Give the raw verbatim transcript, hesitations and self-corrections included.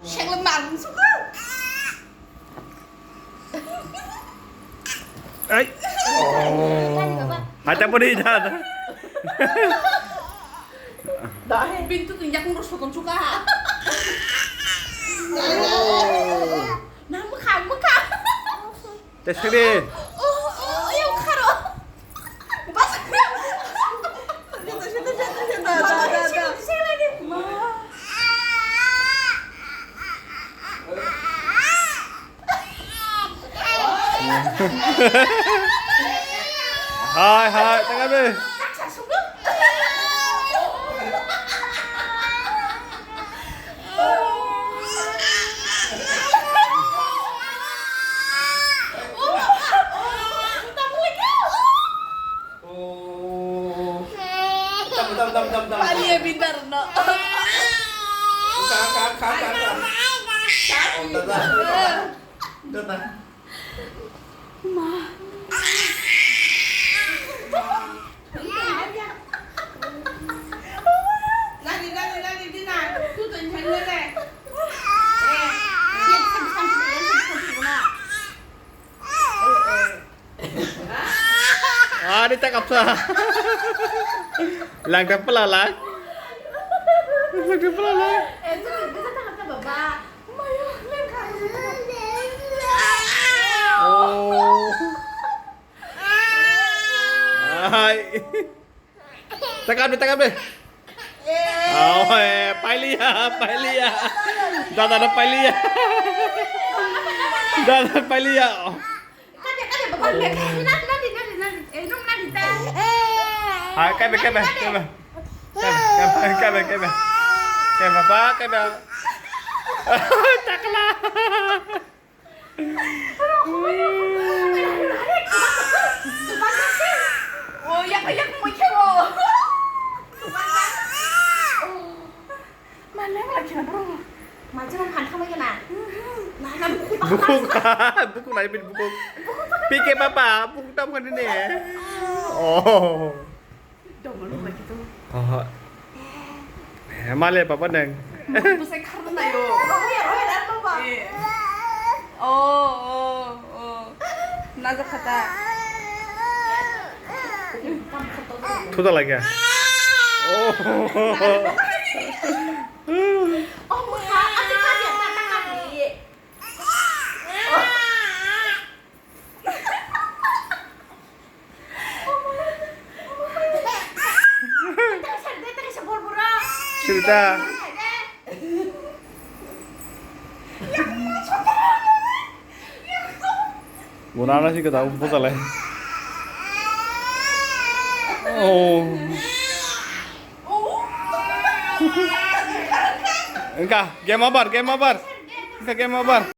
Senglet nang suka. Ai. Hai ta pori da. Pintu tu yakung ro sokon suka. Nang mukha mukha. Te sini. Oh, oh, yang kharo. Bas. Hai, hai, tengah be. Paliye bidar no. Ma. Nani, nani, nani, dina. Tu tu nchang le le. Eh, eh. Ari tak apa. Lang tak pula lang. Lang tak pula lang. Eh, tu tu bisa tak apa, Baba. Oh. Hai. Takap deh, takap deh. Oh, eh, pailiya, pailiya. Dada na pailiya. Dada pailiya. Hai, kabe, kabe, kabe. Kabe, kabe, kabe, kabe. Kabe, papa, kabe. Takla. Bukung, bukung lai bin bukung. Pike papa, bukung tam kan ini. Oh. Dongol lagi tuh. Oh. Eh, male papa neng. Busai karena yo. Oh, oh, oh. Naja kata. Thuda lagi. Oh. Oh, mukha, ati kali, ati kali. Srita. Bunana sih kata aku putar lah. Oh. Enggak, game over, game over. Enggak, game over.